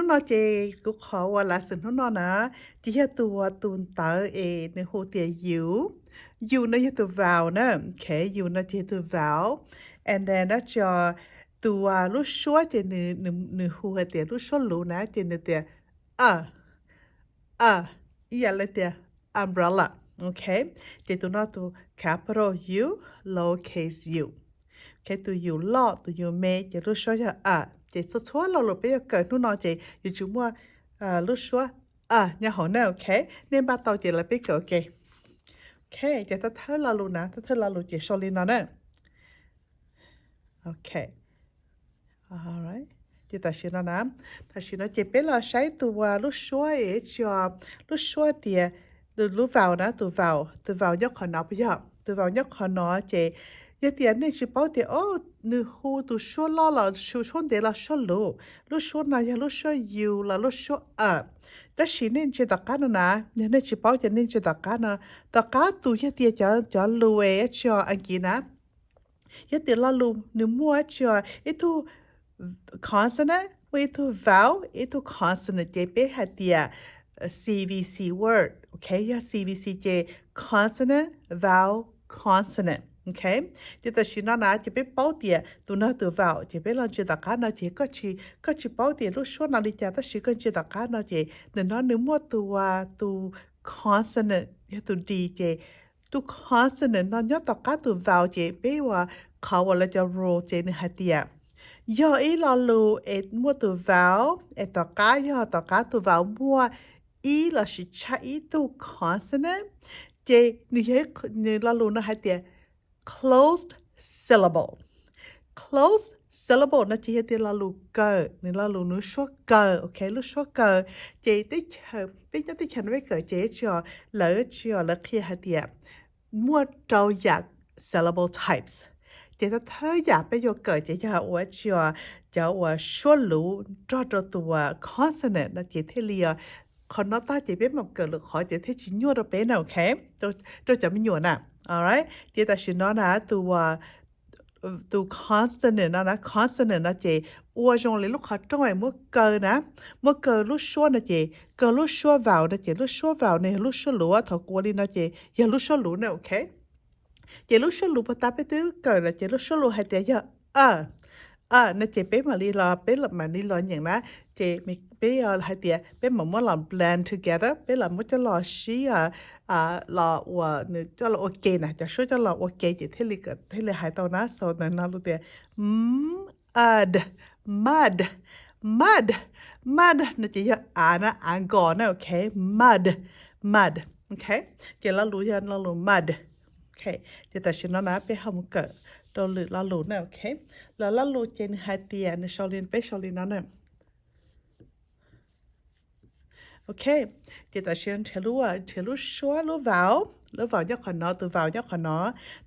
Hnub no ces kuv qhov uas lav xwm hnub no na, ces yog tus uas tus ntawv es nws hu tias you. You no yog tus vowel na, okay, you no ces yog tus vowel. And then no ces tus uas lub suab ces nws, nws hu hais tias lub suab luv na ces nws tias a, a, ib yam li tias umbrella, okay. Ces tus no tus capital U, lowercase u. Okay, tus you loj, tus you me ces lub suab yog a. Ces txhua txhua lo lus peb yuav kawm hnub no ces yuav tsum muaj lub suab a nyob hauv na, okay. Nej npaj tau ces lawv peb kawm ua ke. Okay, ces thawj thawj lo lus na, thawj thawj lo lus ces sau li no na. Okay. Ces tam sim no na, tam sim no ces peb los saib tus uas lub suab es tsis, lub suab tias, lub vowel na, tus vowel, tus vowel nyob qhov no puas yog? Tus vowel nyob qhov no ces yog tias nej tsis paub tias o, nws hu tus suab loj los hu suab ntev los suab luv, lub suab no yog lub suab you los lub suab a. Tab sis nej ntsia tom qab no na, yog nej tsis paub ces nej ntsia tom qab no, tom qab tus yog tias cov, cov lus es tsis Askiv na, yog tias lo lus nws muaj tsis ib tug consonant, muaj ib tug vowel, ib tug consonant ces peb hais tias C V C word, okay, yog C V C ces consonant, vowel, consonant, okay. Ces tam sim no na ces peb paub tias tus no tus vowel ces peb los ntsia tom qab no ces koj tsis, koj tsis paub tias lub suab no li cas tab sis koj ntsia tom qab no ces ntawm no nws muaj tus, tus consonant yog tus D ces tus consonant no nyob tom qab tus vowel ces peb ua qhov uas lawv cov rule ces nws hais tias yog ib lo lus es muaj tus vowel es tom qab, yog tom qab tus vowel muaj ib lossis tshaj ib tug consonant ces nws yog, nws lo lus no hais tias closed syllable. Closed syllable no ces yog tias lo lus kawg, nws lo lus nws suab kawg, okay, lub suab kawg. Ces teb chaws, peb nyob teb chaws no peb kawm ces tsis, lawv tsis, lawv qhia hais tias muaj rau yam syllable types. Ces thawj thawj yam peb yuav kawm ces yog ua tsis, cov uas suab luv nrog rau tus consonant no ces thiaj li, qhov no tag ces peb mam kawm lwm qhov ces thiaj tsis nyuaj rau peb na, okay, rau cov me nyuam na. Alright, ces tam sim no na tus, tus consonant no na, consonant no ces ua zoo li lub qhov rooj es muab kaw na, muab kaw lub suab no ces kaw lub suab vowel no ces lub suab vowel no yog lub suab luv, thaum kuv ua li no ces yog lub suab luv na, okay. Ces lub suab luv puag ta peb twb kawm lawm ces lub suab luv hais tias yog a, a no ces peb mam li los, peb mam li los nyeem na. Ces peb hais tias peb mam muab los blend together, peb los muab coj los sib, los ua, nws coj los ua ke na, cov suab coj los ua ke ces thiaj li, thiaj li hais tau na. So ntawm no lus tias m, ad, mud, mud, mud no ces yog av na, av nkos na, okay, mud, mud, okay. Ces lo lus yog lo lus mud. Okay, ces tam sim no na peb ho mus kawm rau lwm lo lus na, okay. Los lo lus ces nws hais tias, nws sau li, peb sau li no na. Okay, ces tam sim no nrhiav lub, nrhiav lub suab, lub vowel, lub vowel nyob qhov no, tus vowel nyob qhov no,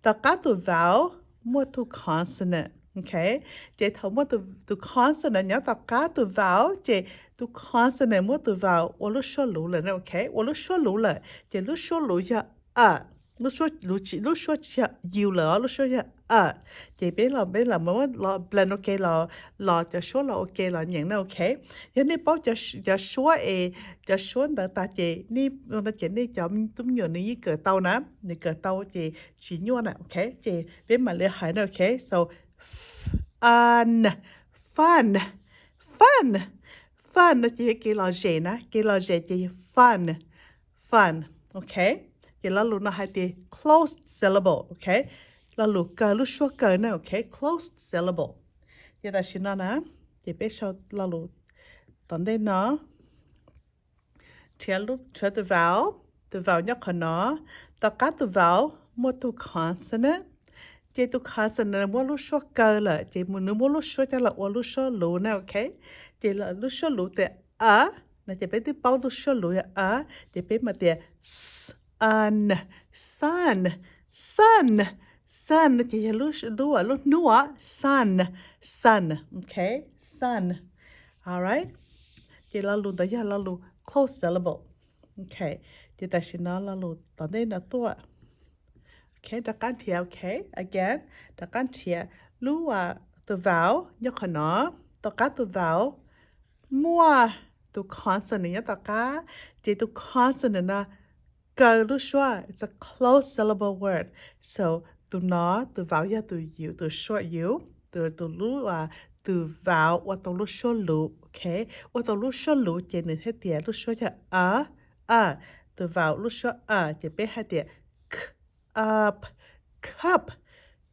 tom qab tus vowel muaj tus consonant, okay. Ces thaum muaj tus consonant nyob tom qab tus vowel ces tus consonant muab tus vowel ua lub suab luv lawm, okay, ua lub suab luv lawm ces lub suab luv yog a, lub suab luv tsis, lub suab tsis yog u lawm, lub suab yog a. Ces peb los, peb los muab los blend ua ke los, los cov suab los ua ke los nyeem na, okay. Yog nej paub cov suab es, cov suab ntawd tas ces nej, no ces nej cov tub me nyuam nws yeej kawm tau na, nws kawm tau ces tsis nyuaj na, okay. Ces peb mam li hais na, okay. So, fun, fun, fun, fun no ces yog kev lom zem na, kev lom zem ces yog fun, fun, okay. Ces lo lus no hais tias closed syllable, okay. Lo lus kaw, lub suab kaw na, okay, closed syllable. Ces tam sim no na, ces peb sau lo lus tom ntej no, nrhiav, nrhiav tus vowel, tus vowel nyob qhov no, tom qab tus vowel muaj tus consonant, ces tus consonant muab lub suab kaw lawm ces nws muab lub suab coj los ua lub suab luv na, okay. Ces lub suab luv tias a, no ces peb twb paub lub suab luv yog a, ces peb mam tias sun, sun, sun, sun no ces yog lub, lub, lub hnub, sun, sun, okay, sun. Alright, ces lo lus ntawd yog lo lus closed syllable. Okay, ces tam sim no lo lus tom ntej no tuaj. Okay, rov qab nrhiav, okay, again, rov qab nrhiav lub, tus vowel nyob qhov no, tom qab tus vowel muaj tus consonant nyob tom qab, ces tus consonant no kaw lub suab, it's a closed syllable word. So tus no, tus vowel yog tus u, tus suab u, tus, tus lub, tus vowel ua tau lub suab luv, ok, ua tau lub suab luv ces nws thiaj tias lub suab yog a, a, tus vowel lub suab a ces peb hais tias k, up, cup,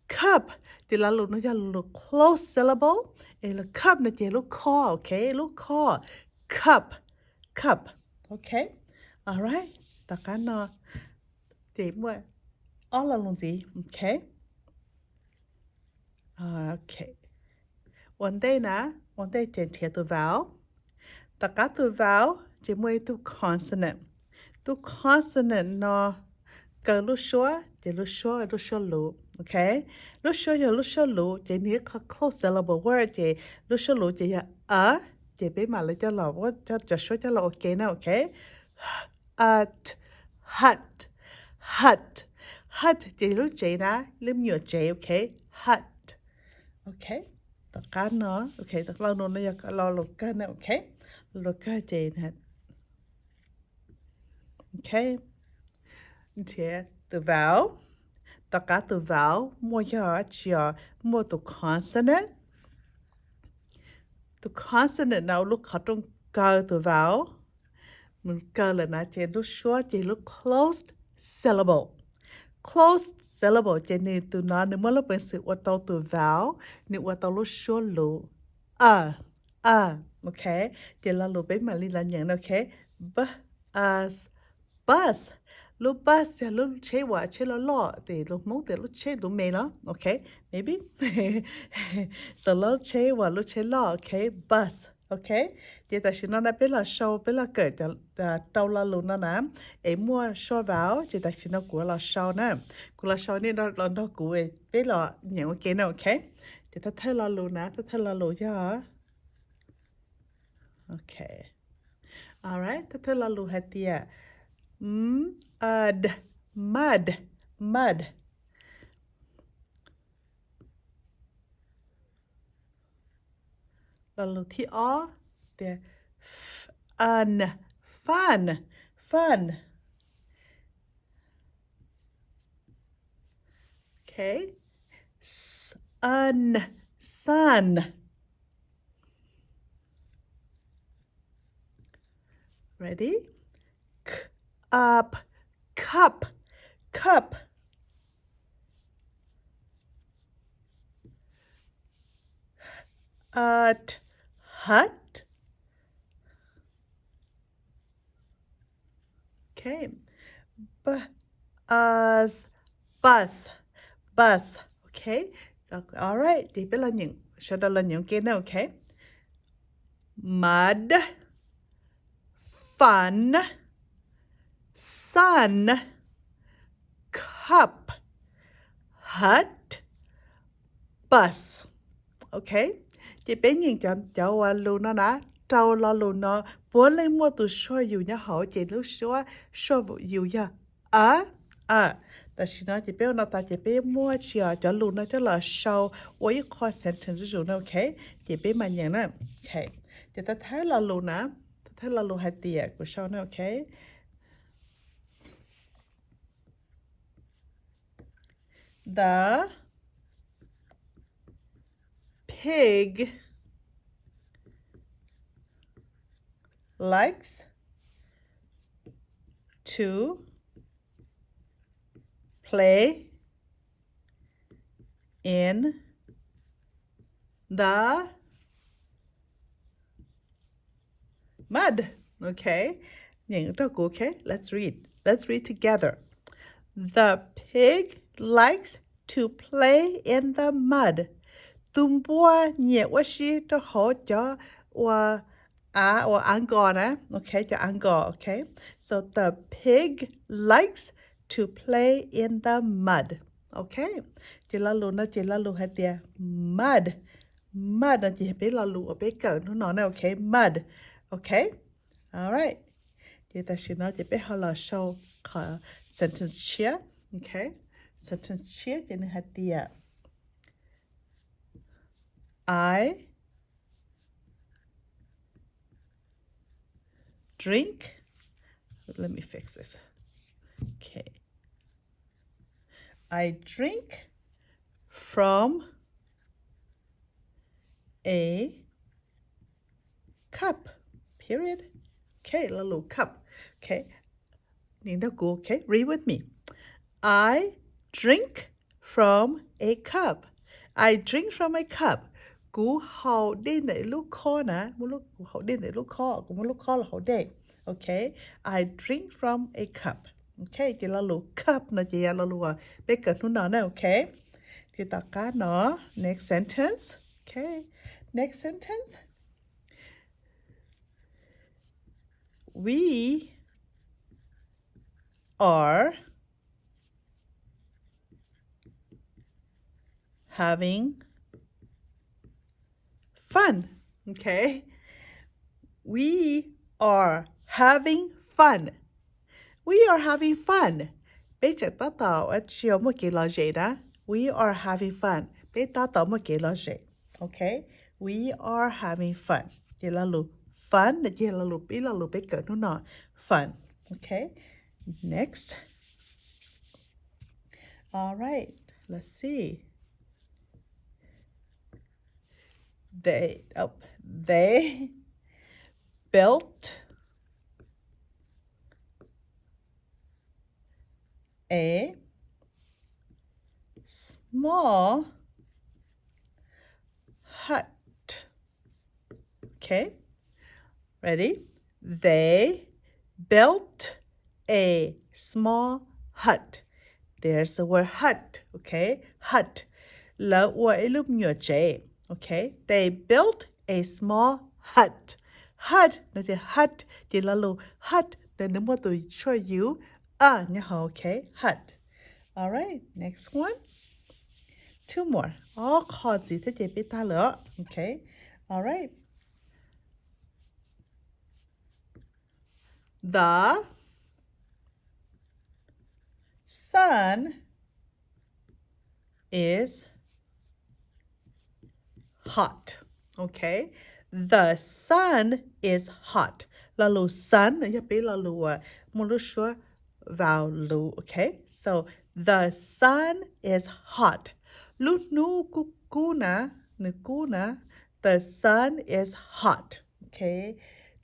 cup. Ces lo lus no yog lo lus closed syllable, es lo cup no ces lub kho, ok, lub kho, cup, cup, ok. Alright, tom qab no ces muaj ob lo lus ntxiv, ok. Ok, ua ntej na, ua ntej ces nrhiav tus vowel. Tom qab tus vowel ces muaj ib tug consonant. Tus consonant no kaw lub suab ces lub suab, lub suab luv, ok. Lub suab yog lub suab luv ces nws ib qho closed syllable word ces lub suab luv ces yog a, ces peb mam li coj los, cov suab coj los ua ke na, ok. Hut, hut, hut, hut ces lub tsev na, lub me nyuam tsev, ok. Hut, ok. Tom qab no, ok, lo lus no yog lo lus kawg na, ok. Lo lus kawg ces, ok, nrhiav tus vowel. Tom qab tus vowel muaj yog dab tsi os? Muaj tus consonant. Tus consonant no ua lub qhov rooj kaw tus vowel. Mus kaw lawm na ces lub suab ces lub closed syllable. Closed syllable ces nws tus no nws muaj lub peev xwm ua tau tus vowel, nws ua tau lub suab luv a, a, ok. Ces lo lus peb mam li los nyeem na, ok. Bus, bus, lub bus yog lub tsheb uas tsheb loj loj, ces lus Hmoob tias lub tsheb luv me los, ok, maybe. So lub tsheb uas lub tsheb loj, ok, bus, ok. Ces tam sim no na peb los sau, peb los kawm rau lo lus no na, es muaj short vowel, ces tam sim no kuv los sau na, kuv los sau nej los nrog kuv peb los nyeem ua ke na, ok. Ces thawj thawj lo lus na, thawj thawj lo lus yog, ok, alright, thawj thawj lo lus hais tias mud, mud, mud. Lo lus thib ob tias fun, fun, fun. Ok. Sun, sun. Ready? Cup, cup, cup. Hut, hut. Ok. Bus, bus, bus. Ok. Alright, ces peb los nyeem, sawv daws los nyeem ua ke na, ok. Mud, fun, sun, cup, hut, bus. Ok, ces peb nyeem cov, cov uas lus no na, rau lo lus no puav leej muaj tus suab yus nyob hauv, ces lub suab, suab yus yog a, a. Tam sim no ces peb ua no tas ces peb muab tsis cov lus no coj los sau ua ib qho sentence zuj zus na, ok. Ces peb mam nyeem na. Ok, ces thawj thawj lo lus na, thawj thawj lo lus hais tias kuv sau na, ok. The pig likes to play in the mud. Ok, nyeem rau kuv, ok. Let's read. Let's read together. The pig likes to play in the mud. Tus npua nyiam ua si rau hauv cov ua av, ua av nkos na, ok, cov av nkos, ok. So the pig likes to play in the mud. Ok, ces lo lus no ces lo lus hais tias mud. Mud no ces peb lo lus uas peb kawm hnub no na, ok, mud. Ok, alright. Ces tam sim no ces peb ho los sau qhov sentence tshiab, ok. Sentence tshiab ces nws hais tias I drink. Let me fix this. Okay. I drink from a cup. Period. Okay, lo lus cup. Okay. Nim nrog kuv, okay, read with me. I drink from a cup. I drink from a cup. Kuv haus dej ntawm lub khob na, kuv haus dej ntawm lub khob, kuv muab lub khob los haus dej. Okay. I drink from a cup. Okay, ces lo lus cup no ces yog lo lus peb kawm hnub no na, okay. Ces tom qab no, next sentence. Okay. Next sentence. We are having fun. Okay. We are having fun. We are having fun. Peb tseem tab tom ua tsi, muaj kev lom zem na. We are having fun. Peb tab tom muaj kev lom zem. Okay. We are having fun. Ces lo lus fun no ces lo lus, ib lo lus peb kawm hnub no. Fun. Okay. Next. All right. Let's see. They, oh, they built a small hut. Okay, ready? They built a small hut. There's the word hut. Okay, hut. Lawv ua ib lub me nyuam tsev. Okay, they built a small hut. Hut no ces hut ces lo lus hut ntawd nws muaj tus suab u a nyob hauv. Okay, hut. All right, next one. Two more. Ob qho ntxiv thiab ces peb tag lawm os. Okay. All right. The sun is hot. Okay. The sun is hot. Lo lus sun no yog peb lo lus uas muaj lub suab vowel lu. Okay. So the sun is hot. Lub hnub kub kub na, nws kub na. The sun is hot. Okay.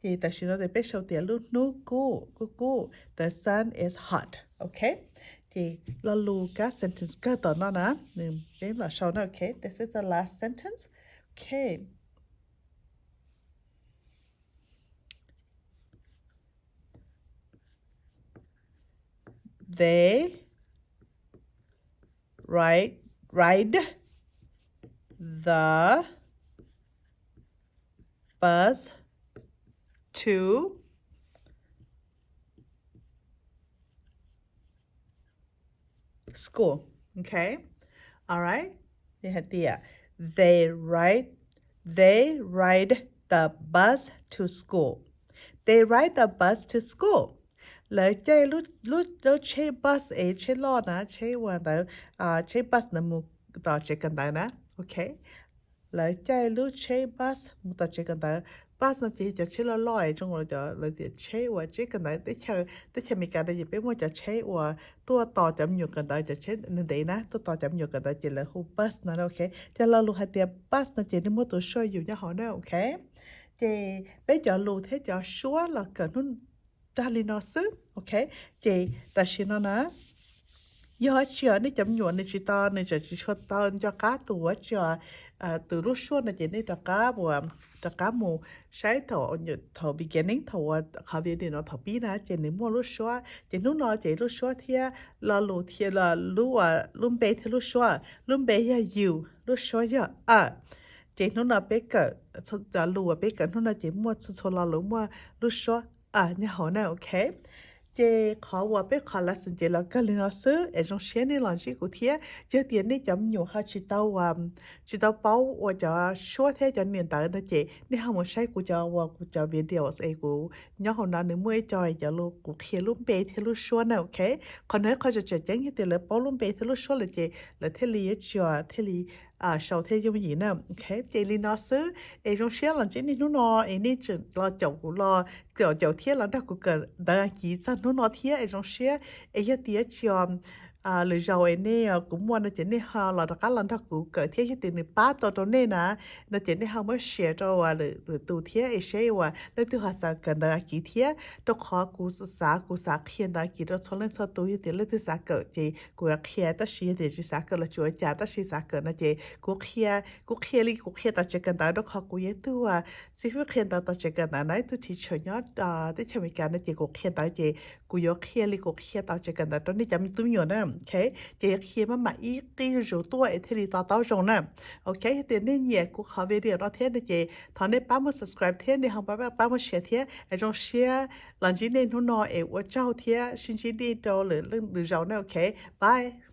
Ces tam sim no ces peb sau tias lub hnub kub, kub kub. The sun is hot. Okay. Ces lo lus kab sentence kawg tom no na, nws peb mam sau na. Okay. This is the last sentence. Okay. They ride, ride the bus to school. Okay. All right. Li hais tias, they ride, they ride the bus to school. They ride the bus to school. Lawv caij lub, lub, lub tsheb bus es tsheb loj na, tsheb uas ntawd, tsheb bus ntawd mus tom tsev kawm ntawv na. Okay. Lawv caij lub tsheb bus mus tom tsev kawm ntawv. Bus no ces yog cov tsheb loj loj es zoo li cov lawv tias tsheb uas tsheb kawm ntawv teb chaws, teb chaws Amelikas no ces peb muaj cov tsheb uas tuaj tos cov me nyuam kawm ntawv, cov tsheb ntev ntev na, tuaj tos cov me nyuam kawm ntawv ces lawv hu bus no. Okay. Ces lo lus hais tias bus no ces nws muaj tus suab u nyob hauv na. Okay. Ces peb cov lus thiab cov suab los kawm hnub tag li no xwb. Okay. Ces tam sim no na, yog tsis nej cov me nyuam nws tsis tau, nws tseem tsis tshua tau nco qab tus ua tsi, tus lub suab no ces nej rov qab ua, rov qab mus saib thaum, thaum beginning, thaum uas qhov video no thaum pib na ces nws muaj lub suab. Ces hnub no ces lub suab thiab lo lus thiab lub, lub npe thiab lub suab. Lub npe yog u, lub suab yog a. Ces hnub no peb kawm, cov lus uas peb kawm hnub no ces muaj txhua txhua lo lus muaj lub suab a nyob hauv na. Okay. Ces qhov uas peb qhov lesson ces los kawg li no xwb es zoo siab nej los ntsib kuv thiab. Yog tias nej cov me nyuam ho tsis tau, tsis tau paub ua cov suab thiab cov niam ntawv no ces nej ho mus saib kuv cov uas kuv cov videos es kuv nyob hauv no nws muaj ib co cov lus kuv qhia lub npe thiab lub suab na. Okay. Qhov no ib qho tseem tseem ceeb yog tias lawv paub lub npe thiab lub suab lawm ces lawv thiaj li yuav tsis thiaj li sau thiab yooj yim na. Ok, ces li no xwb es zoo siab los ntsib nej hnub no es nej tseem los caum kuv los caum caum thiab los nrog kuv kawm ntawv Askiv txog hnub no thiab es zoo siab es yog tias tsis lwm zaus es nej kuv muaj no ces nej ho los rov qab los nrog kuv kawm thiab yog tias nws pab tau rau nej na no ces nej ho muab share rau lwm tus thiab es seb uas leej twg ho xav kawm ntawv Askiv thiab rau qhov kuv xav kuv xav qhia ntawv Askiv rau txhua leej txhua tus yog tias leej twg xav kawm ces kuv qhia tab sis yog tias tsis xav kawm los tsis ua cas tab sis xav kawm no ces kuv qhia kuv qhia li kuv qhia tau tsev kawm ntawv rau qhov kuv yog ib tug xib fwb qhia ntawv tau tsev kawm ntawv na ib tug teacher nyob teb chaws Amelikas no ces kuv qhia ntawv ces kuv yuav qhia li kuv qhia tau tsev kawm ntawv rau nej cov me tub me nyuam na. Ok, ces qhia maj mam ib qib zuj zus tuaj es thiaj li to taub zoo na. Ok, yog tias nej nyiam kuv qhov video no thiab no ces thov nej pab muab subscribe thiab nej ho pab muab share thiab es zoo siab los ntsib nej hnub no es ua tsaug thiab sib ntsib nej rau lwm zaus na. Ok, bye.